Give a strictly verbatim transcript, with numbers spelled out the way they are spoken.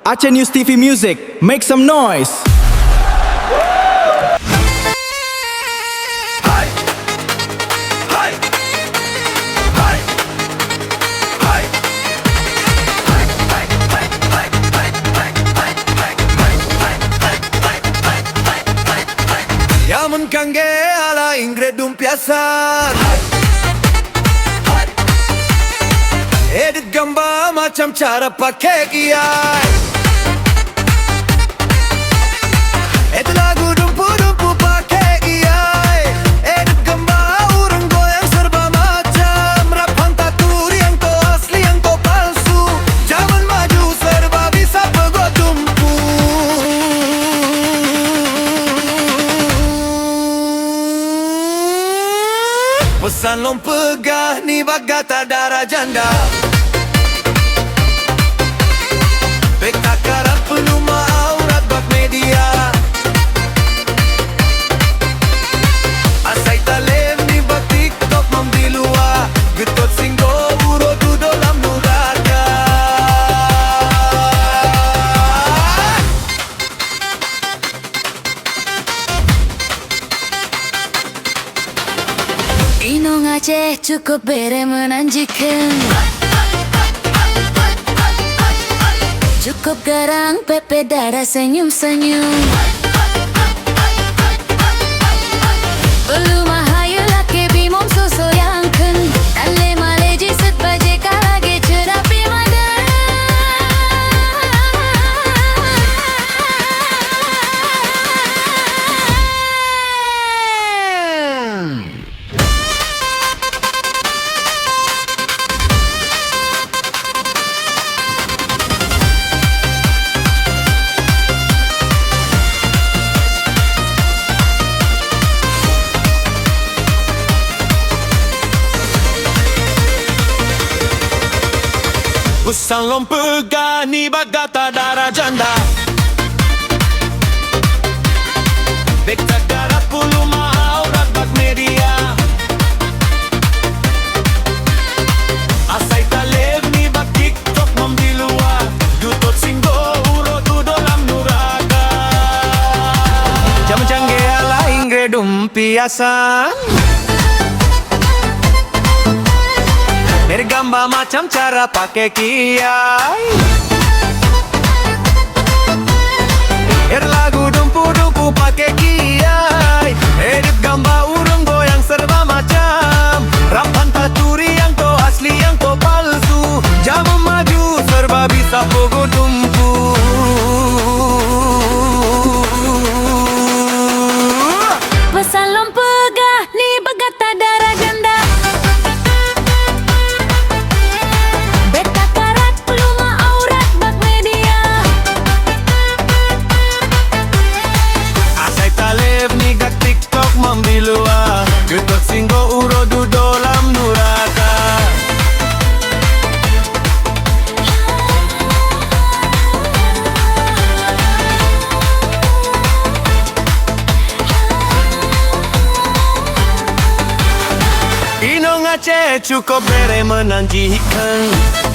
Aceh News T V Music, make some noise. Ya meucanggih ala Inggris dum piasan. Edit gamba macam cara pakai kiai. Edit lagu dumpu-dumpu pakai kiai. Edit gamba ureueng goyang serba macam. Rap hantar turi nyang to asli nyang to palsu. Jameun maju serba bisa peugot dumpu. Peusan lôn peugah nibak gata dara janda. Bèk takarat peuluma aurat bak media. Asai talem nibak TikTok mam di luwa, geutot singgo uroe dudoe lam nuraka. Inong Aceh cukup bere meunan jikheun. Cukup garang pepet dara senyum-senyum. Peuluma hayeue lakèe bimong soe-soe nyang kheun. Tan lé malèe jiseuet bajèe ka lagèe ceudah pih madan. Peusan lôn peugah nibak gata dara janda. Bèk takarat peuluma aurat bak media. Asai talem nibak TikTok mam di luwa, geutot singgo uroe dudoe lam nuraka. Jameun canggih ala Inggris dum piasan. Edit gamba macam cara pakai kiai. Edit lagu dumpu-dumpu pakai kiai. Edit gamba ureueng goyang serba macam. Rap hantar turi nyang to asli nyang to palsu. Jameun maju serba bisa peugot dumpu. Peusan lôn peugah nibak gata dara janda. Bèk takarat peuluma aurat bak media. Asai talem nibak TikTok mam di luwa, geutot singgo uroe dudoe lam nuraka. Inong Aceh cukup bere meunan jikheun.